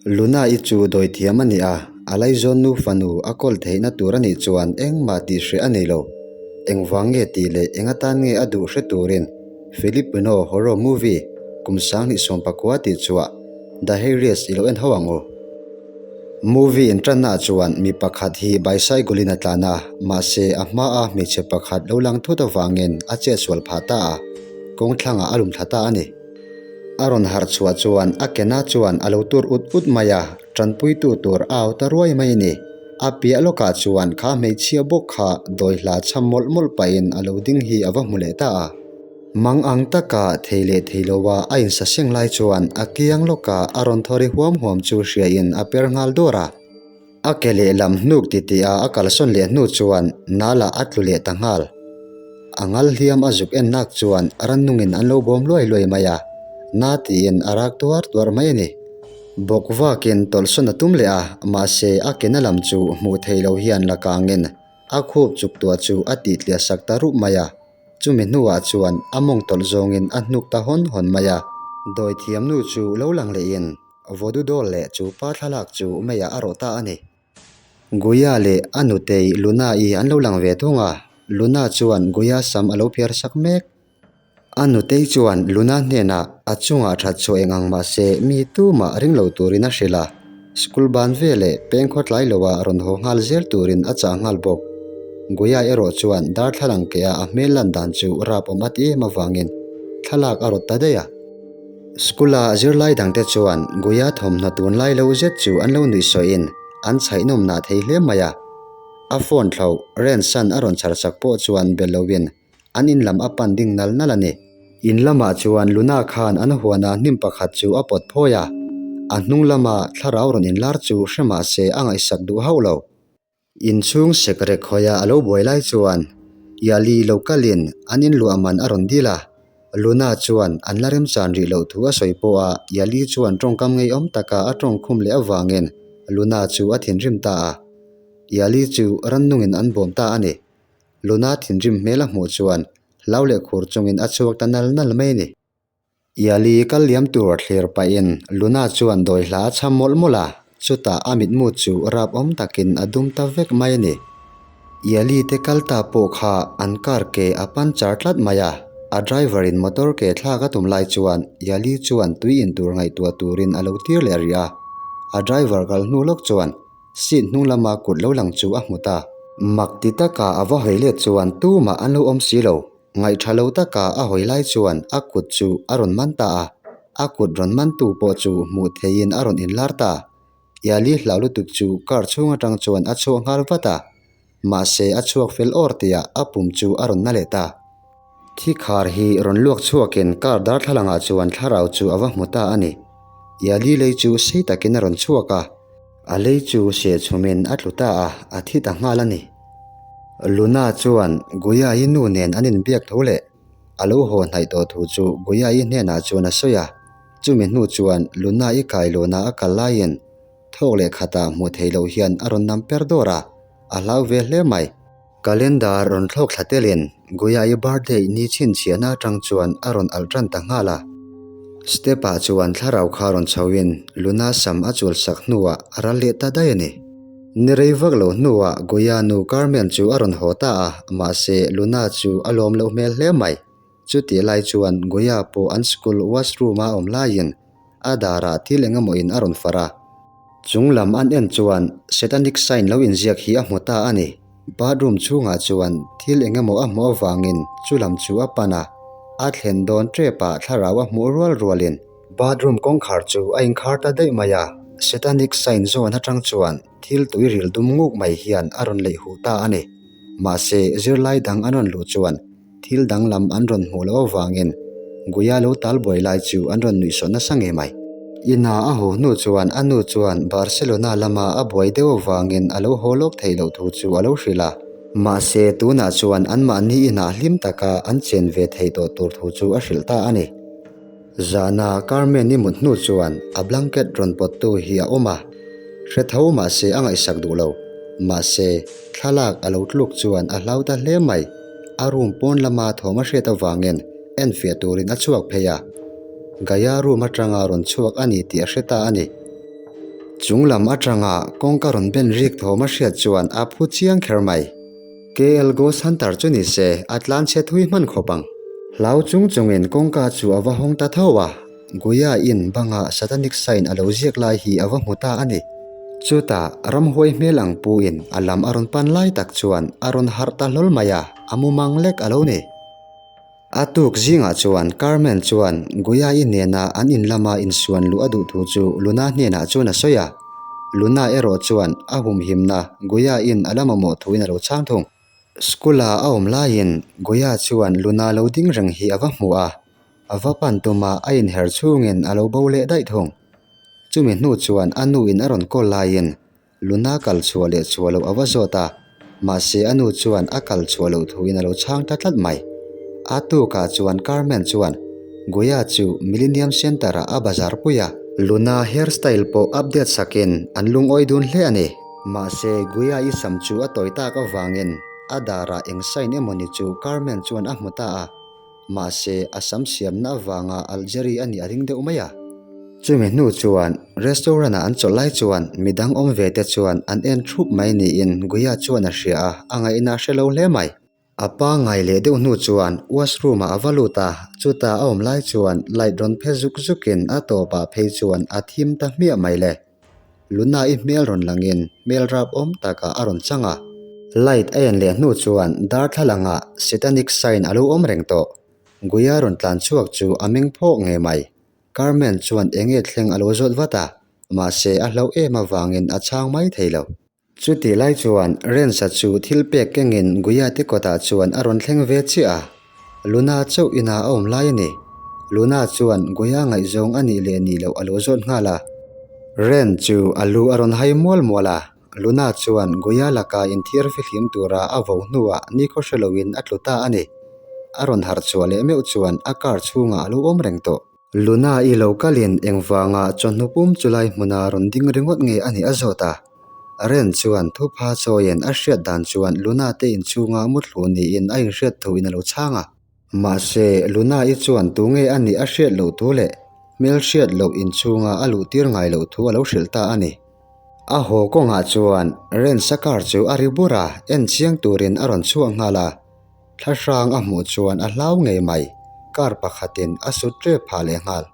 Luna-i chu dawithiam a ni a, a laizawnnu fanu a kawl theihna tur a nih chuan engmah tih hreh a nei lo. Engvang nge tih leh eng atan nge a duh hre turin Filipino horror movie kum 2019 tih chhuah The Heiress i lo en ho ang u. Movie inṭannaah chuan mi pakhat hi bicycle-in a tlan a, mahse a hmaa hmeichhe pakhat lo lang thut avangin a chetsual phah ta a, kawng thlangah a lum thla ta a ni. A rawn harh chhuah chuan a kena chuan a lo tur ut ut mai a, ṭanpuitu tur a au ta ruai mai a ni. A piah lawkah chuan kha hmeichhia bawk kha dawi hla chham mawlh mawlh pahin a lo ding hi a va hmu leh ta a. Mang ang taka thei leh thei loa a insaseng lai chuan a kiang lawka a rawn thaw ri huam huam chu hriain a per nghal dawr a. A ke lehlam hnuk titiha a kalsawn leh hnu chuan nalah a tlu leh ta nghal. A ngal hliam a zuk en nak chuan rannungin an lo bawm luai luai mai a, na tiin a rak tuar tuar mai a ni. Bawk vakin tawlhsawn a tum leh a, mahse a ke na lam chu hmuh theih loh hian la kangin a khup chuk tuah chu a tihtliah sak ta rup mai a. Chumi hnuah chuan a mawng tawlh zawngin a hnuk ta hawn hawn mai a. Dawithiamnu chu lo lang lehin Vodudawl leh chu pa thlalak chu meiah a rawh ta a ni. Guya leh a nutei Luna-i an lo lang ve thung a, Luna chuan Guya sam a lo phiar sak mek. A nutei chuan Luna hnenah a chungah that chhuah eng ang mah se mi tumah ring lo turin a hrilh a, school ban veleh peng khawtlai loah rawn haw nghal zel turin a chah nghal bawk. Guya erawh chuan darthlalang keh a a hmel lan dan chu rap awm a ti em avangin thlalak a rawt ta daih a. School-a zirlai dangte chuan Guya thawmhnaw tunlai lo zet chu an lo nuih sawiin an chhaihnawm nah thei hle mai a. A phone thloh Rensan a rawn chhar sak pawh chuan be loin an in lam a pan ding nal nal a ni. In lamah chuan Luna khan an huana hnim pakhat chu a pawt phawi a, a hnung lama thlarau rawn inlar chu hre mah se a ngaihsak duh hauh lo. Inchhung sekrek hawia a lo buai lai chuan Yali lo kalin an inluah man a rawn dil a, Luna chuan an la remchan rih loh thu a sawi pawh a, Yali chuan tawngkam ngeiawm taka a tawngkhum leh avangin Luna chu a thinrim ta a. Yali chu rannungin an bawm ta a ni. Luna thinrim hmel a hmuh chuan hlau leh khur chungin a chhuak ta nal nal mai a ni. Iali kal liam tur thlir pahin Luna chuan dawi hla a chham mawlh mawlh a, chutah a mitmu chu rap awm takin a dum ta vek mai a ni. Iali te kal ta pawh kha an car ke a pan char tlat mai a, a driver in motor ke thlak a tum lai chuan Iali chuan tui in tur ngaihtuah turin a lo tir leh rih a, a driver kal hnu lawk chuan seat hnung lama kut lo lang chu a hmu ta. Mak ti taka a va hawi let chuan tumah an lo awm si lo. Ngaihṭha lo taka a hawi lai chuan a kut chu a rawn man ta a, a kut rawn mantu pawh chu hmuh theihin a rawn inlar ta. Iali hlau lutuk chu car chhung aṭang chuan a chhuak nghal vat a, mahse a chhuak fel awr tihah a pum chu a rawn na leh ta. Thi khar hi rawn luak chhuakin car darthlalangah chuan thlarau chu a va hmu ta a ni. Iali lei chu sei takin a rawn chhuak a, a lei chu sehchhumin a tlu ta a, a thi ta nghal a ni. Luna chuan Guya-i nu nen an inbiak tho leh a lo haw hnaih tawh thu chu Guya-i hnenah chuan a sawi a. Chumi hnu chuan Luna-i kailawnah a kal laiin thawk leh khatah hmuh theih loh hian a rawn nam per dawr a, a hlau ve hle mai. Calendar rawn thlawk thla telin Guya-i birthday ni chhinchhiahna atang chuan a rawn alh tan ta nghal a. Step-ah chuan thlarau kha rawn chhoin Luna sam a chul sak hnuah a ral leh ta daih a ni. Ni rei vak lo hnuah Guya nu Carmen chu a rawn haw ta a, mahse Luna chu a lawm loh hmel hle mai. Chutih lai chuan Guya pawh an school washroom a awm laiin a darah thil eng emaw in a rawn farh a. Chung lam an en chuan satanic sign lo inziak hi a hmu ta a ni. Bathroom chhungah chuan thil eng emaw a hmuh avangin chu lam chu a pan a, a thlen dawn tepah thlarau a hmuh rual rualin Bathroom kawngkhar chu a inkhar ta daih mai a, Satanic sign zawn atang chuan thil tui ril dum nguk mai hian a rawn leih huh ta a ni. Mahse, zirlai dang an rawn luh chuan thil danglam an rawn hmuh loh avangin Guya lo tal buai lai chu an rawn nuihsawh nasa ngei mai. Ina a haw hnu chuan a nu chuan Barcelona lama a buai deuh avangin a lo haw lawk theih loh thu chu a lo hrilh a. Mahse, tunah chuan anmahni inah hlim taka an chen ve theih tawh tur thu chu a hrilh ta a ni. Zahna Carmen i mut hnu chuan a blanket rawn pawttu hi a awm a, hre tho mahse a ngaihsak duh lo. Mahse, thlalak a lo tluk chuan a hlau ta hle mai. A room pawn lama thawm a hriat avangin enfiah turin a chhuak phei a. Gaya room atanga rawn chhuak a ni tih a hre ta a ni. Chung lam atanga kawngka rawn ben rik thawm a hriat chuan a phu chiang kher mai. KL Ghost Hunter chu ni se a tlan chhe thui hman khawp ang. Hlau chung chungin kawngka chu a va hawng ta tho a, Guya in banga Satanic sign a lo ziak lai hi a va hmu ta a ni. Chutah ramhuai hmel ang pu in a lam a rawn pan lai tak chuan a rawn harh ta hlawl mai a, a mumang lek a lo ni. A tuk zingah chuan Carmen chuan Guya-i nena an in lama insuan luh a duh thu chu Luna hnenah chuan a sawi a. Luna erawh chuan a humhimna Guya-in a la mamawh thuin a lo chhang thung. School-a a awm laiin Guya chuan Luna lo ding reng hi a va hmu a, a va pan tuma a inher chhungin a lo bo leh daih thung. Chumi hnu chuan a nu in a rawn call laiin Luna kal chhuah leh chhuah loh a va zawt a, mahse a nu chuan a kal chhuah loh thuin a lo chhang ta tlat mai. A tukah chuan Carmen chuan Guya chu Millennium Centre-ah a bazar pui a. Luna hairstyle pawh update sakin an lungawi dun hle a ni. Mahse Guya i sam chu a tawi tak avangin a darah eng sign emawni chu Carmen chuan a hmu ta a. Mahse, a sam siamna avanga Algeria a nih a ring deuh mai a. Chumi hnu chuan restaurant-ah an chawlh lai chuan midang awm ve te chuan an en thup mai niin Guya chuan a hria a, a ngaihna a hre lo hle mai. A pangngai leh deuh hnu chuan washroom-ah a va lut a, chutah a awm lai chuan light rawn phe zuk zukin a tawpah phei chuan a thim ta hmiah mai le. Luna i hmel rawn langin hmel rap awm takah a rawn chang a. Light a en leh hnu chuan darthlalangah Satanic sign a lo awm reng tawh. Guya rawn tlan chhuak chu a meng phawk ngei mai. Carmen chuan eng nge thleng a lo zawt vat a, mahse a hlauh em avangin a chhang mai thei lo. Chutih lai chuan Rensa chu thil pek kengin Guya te kawtah chuan a rawn thleng ve chiah a. Luna chauh inah a awm lai a ni. Luna chuan Guya ngaihzawng a nih leh nih loh a lo zawt nghal a. Ren chu a lu a rawn hai mual mual a, Luna chuan Guya laka inthiar fihlim tura a vo hnuah nikhaw hre loin a tlu ta a ni. A rawn harh chhuah leh meuh chuan a car chhungah a lo awm reng tawh. Luna i lo kalin engvanga chawhnu pum chulai hmuna rawn ding ringawt nge a nih a zawt a. Ren chuan thupha chawiin a hriat dan chuan Luna te inchhunga muthlu niin a inhriat thuin a lo chhang a. Mahse, Luna i chuan tunge a nih a hriat loh thu leh hmel hriat loh inchhunga a luh tir ngai loh thu a lo hrilh ta a ni. A haw kawngah chuan Ren sa car chu a ri bur a, en chiang turin a rawn chhuak nghal a. Thlahrang a hmuh chuan a hlau ngei mai, car pakhatin a sut ṭep phah leh nghal.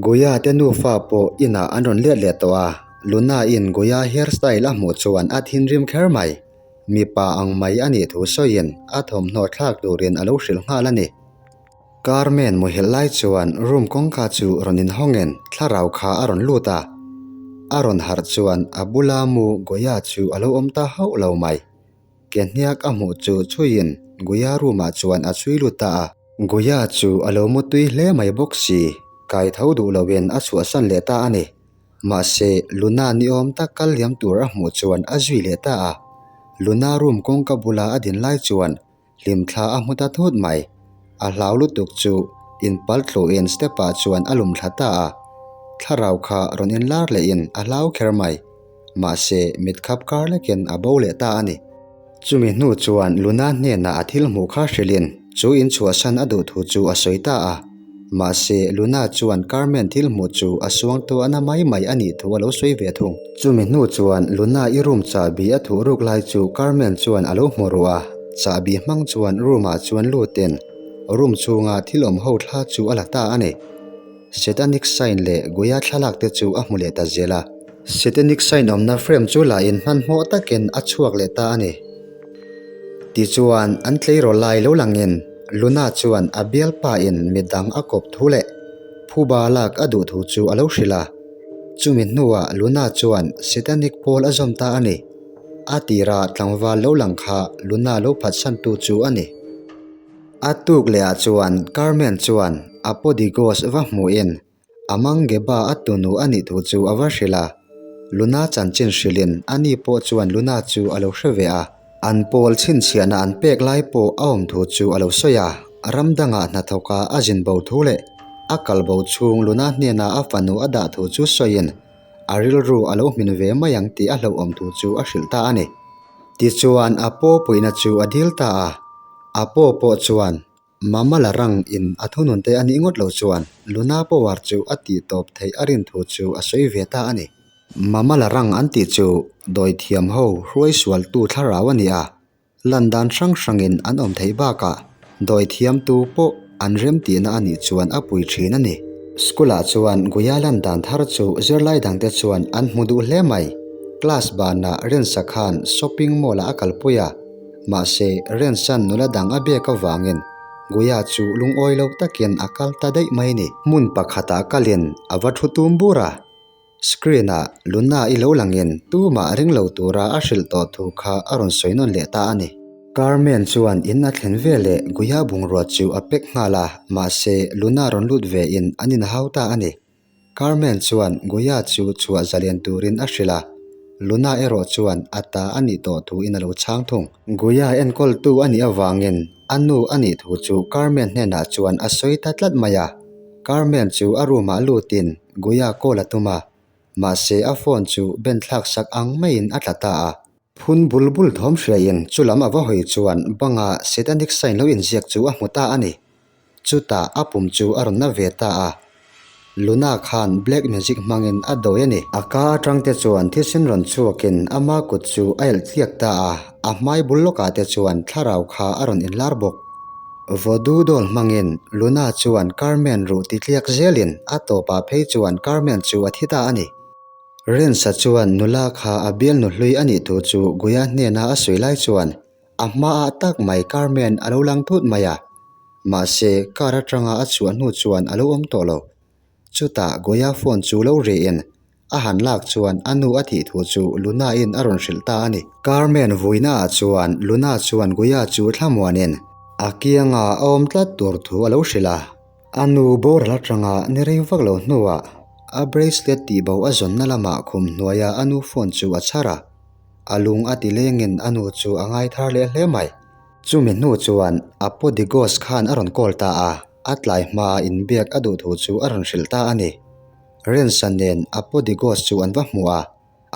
Guya te nufa pawh inah an rawn let leh tawh a, Luna-in Guya hairstyle a hmuh chuan a thinrim kher mai. Mipa ang mai a nih thu sawiin a thawmhnaw thlak turin a lo hrilh nghal a ni. Carmen muhilh lai chuan room kawngka chu rawn inhawngin thlarau kha a rawn lut a, a rawn harh chuan a bula mu Guya chu a lo awm ta hauh lo mai. Ke hniak a hmuh chu chhuiin Guya room ah chuan a chhui lut ta a. Guya chu a lo mu tui hle mai bawk si, kai tho duh loin a chhuahsan leh ta a ni. Mahse, Luna ni awm tak kal liam tur a hmuh chuan a zui leh ta a. Luna room kawngka bula a din lai chuan hlimthla a hmu ta thut mai. A hlau lutuk chu inpal tluhin step ah chuan a lum thla ta a. Thlarau kha rawn inlar lehin a hlau kher mai. Mahse, mit khap kar lekin a bo leh ta a ni. Chumi hnu chuan Luna hnenah a thil hmuh kha hrilhin chu inchhuahsan a duh thu chu a sawi ta a. Mahse, Luna chuan Carmen thil hmuh chu a suang tawh na mai mai a nih thu a lo sawi ve thung. Chumi hnu chuan Luna i room chahbi a thuh ruk lai chu Carmen chuan a lo hmu ruh a, chahbi hmang chuan room ah chuan lutin room chhunga thil awm ho thla chu a la ta a ni. Satanic sign leh Guya thlalak te chu a hmu leh ta zel a. Satanic sign awmna frame chu la in hmanhmawh takin a chhuak leh ta a ni. Tichuan, an tleirawl lai lo langin Luna chuan a bialpa in midang a kawp thu leh phuba lak a duh thu chu a lo hrilh a. Chumi hnuah Luna chuan Satanic pawl a zawm ta a ni. A tira tlangval lo lang kha Luna lo phatsantu chu a ni. A tuk lehah chuan Carmen chuan a Podigos va hmuhin A Mangeba a tunu a nih thu chu a va hrilh a, Luna chanchin hrilhin a ni pawh chuan Luna chu a lo hre ve a. An pawl chhinchhiahna an pek lai pawh a awm thu chu a lo sawi a, ram dangah hnathawka a zin bo thu leh a kal bo chhung Luna hnena a fanu a dah thu chu sawiin a rilru a lo hmin ve mai ang tih a hlauhawm thu chu a hrilh ta a ni. Tichuan a paw puihna chu a dil ta a, a paw pawh chuan Mama la rang in a thunun te a nih ngawt lo chuan Luna power chu a tih tawp theih a rin thu chu a sawi ve ta a ni. Mamalarang an tih chu dawithiam ho hruai sualtu thlarau a ni a, lan dan hrang hrangin an awm theih bakah dawithiamtu pawh an remtihna a nih chuan a pui thin a ni. School-ah chuan Guya lan dan thar chu zirlai dangte chuan an hmu duh hle mai. Class banah Rensa khan shopping mall-ah a kalpui a, mahse Rensa'n nula dang a biak avangin Guya chu lungawi lo takin a kal ta daih mai ni. Hmun pakhatah kalin a va thu tum bur a, screen-ah Luna i lo langin tumah ring lo tura a hrilh tawh thu kha a rawn sawi nawn leh ta a ni. Carmen chuan in a thlen ve leh Guya bungrua chu a pack nghal a, mahse Luna rawn lut vein an inhau ta a ni. Carmen chuan Guya chu chhuah zalian turin a hrilh a, Luna erawh chuan a ta a nih tawh thuin a lo chhang thung. Guya enkawltu a nih avangin a nu a nih thu chu Carmen hnenah chuan a sawi ta tlat mai a. Carmen chu a room ah lutin Guya call a tum a, mahse a phone chu ben thlak sak ang maiin a tla ta a. Phun bul bul thawm hriain chulam a va hawi chuan banga satanic sign lo inziak chu a hmu ta a ni. Chutah a pum chu a rawn na ve ta a, Luna khan black magic hmangin a dawi a ni. A ka atang te chuan thisen rawn chhuakin ama kut chu a elh tliak ta a, a hmai bul lawkah te chuan thlarau kha a rawn inlar bawk. Voodoo doll hmangin Luna chuan Carmen ruh ti tliak zelin a tawpah phei chuan Carmen chu a thi ta a ni. Rensa chuan nula kha a bialnu hlui a nih thu chu Guya hnena a sawi lai chuan a hmaah tak mai Carmen a lo lang thut mai a, mahse car atanga a chhuah hnu chuan a lo awm tawh lo. Chutah Guya phone chu lo rihin a han lak chuan a nu a thih thu chu Luna-in a rawn hrilh ta a ni. Carmen vuinaah chuan Luna chuan Guya chu thlamuanin a kianga a awm tlat tur thu a lo hrilh a. A nu boral atanga ni rei vak lo hnuah a bracelet tihbo a zawnna lamah khum hnuaia a nu phone chu a chhar a, a lung a ti lengin a nu chu a ngai thar leh hle mai. Chumi hnu chuan a Podigos khan a rawn call ta a, a tlai hmaa inbiak a duh thu chu a rawn hrilh ta a ni. Rensa nen a Podigos chu an va hmu a.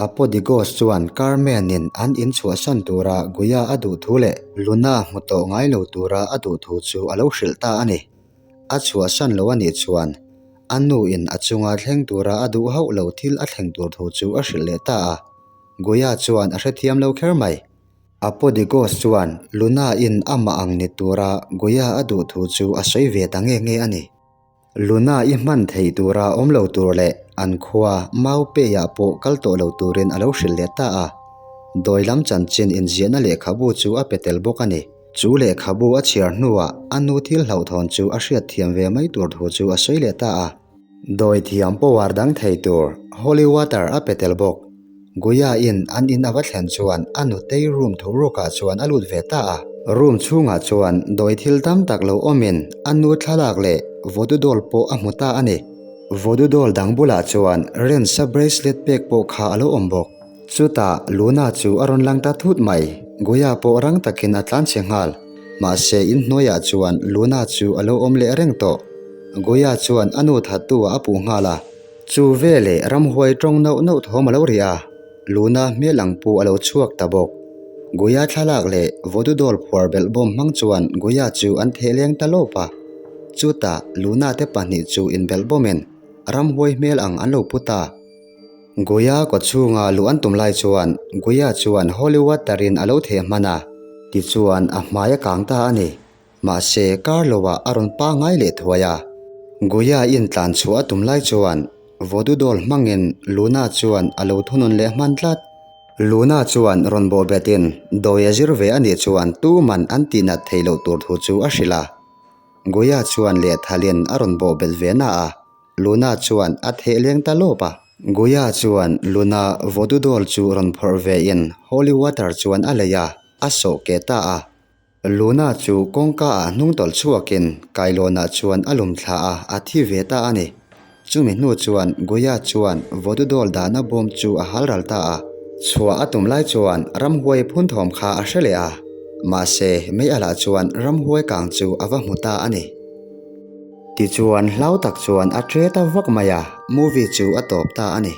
Apodigos chuan Carmen-in an in chhuahsan tura Guya a duh thu leh Luna hmu tawh ngai lo tura a duh thu chu a lo hrilh ta a ni. A chhuahsan lo a nih chuan a nuin a chunga thleng tura a duh hauh lo thil a thleng tur thu chu a hrilh leh ta a. Guya chuan a hrethiam lo kher mai. Apodigos chuan Luna-in amah ang ni tura Guya a duh thu chu a sawi ve ta nge nge a ni. Luna i hman theih tura awm lo tur leh an khua Mau Pei-ah pawh kal tawh lo turin a lo hrilh leh ta a. Dawi lam chanchin inziahna lehkhabu chu a pe tel bawk a ni. Chu lehkhabu a chhiar hnuah a nu thil hlauhthawn chu a hriat thiam ve mai tur thu chu a sawi leh ta a. Dawi thiam power dang thei tur holy water a pe tel bawk. Guya in an in a va thlen chuan a nutei room tho rukah chuan a lut ve ta a. Room chhungah chuan dawi thil tam tak lo awmin a nu thlalak leh voodoo doll pawh a hmu ta a ni. Voodoo doll dang bulah chuan Rensa bracelet pek pawh kha a lo awm bawk. Chutah Luna chu a rawn lang ta thut mai. Guya pawh rang takin a tlanchhe nghal. Mahse inhnuaiah chuan Luna chu a lo awm leh reng tawh. Guya chuan a nu thattu ah a puh nghal a. Chu veleh ramhuai tawng nauh nauh thawm a lo ri a, Luna hmel ang pu a lo chhuak ta bawk. Guya thlalak leh voodoo doll phuar belh bawm hmang chuan Guya chu an theh leng ta lawp a. Chutah Luna te pahnih chu inbelh bawmin ramhuai hmel ang an lo pu ta. Guya kawchhunga luh an tum lai chuan Guya chuan holy water in a lo theh hman a. Tichuan a hmai a kang ta a ni. Mahse, kar loah a rawn pangngai leh thuai a. Guya in tlan chhuah a tum lai chuan Voodoo doll hmangin Luna chuan a lo thunun leh hman tlat. Luna chuan rawn bawh betin dawi a zir ve a nih chuan tuman an tihnat theih loh tur thu chu a hrilh a. Guya chuan lehthalin a rawn bawh bet ve na a, Luna chuan a theh leng ta lawp a. Guya chuan Luna Voodoo doll chu rawn phawrh vein holy water chuan a lei a, a sawh keh ta a. Luna chu kawngka ah hnung tawlh chhuakin Kailawnah chuan a lum thla a, a thi ve ta a ni. Chumi hnu chuan Guya chuan voodoo doll dahna bawm chu a hal ral ta a. Chhuah a tum lai chuan ramhuai phun thawm kha a hre leh a, mahse mei alah chuan ramhuai kang chu a va hmu ta a ni. Tichuan hlau tak chuan a tre ta vak mai a, movie chu a tawp ta a ni.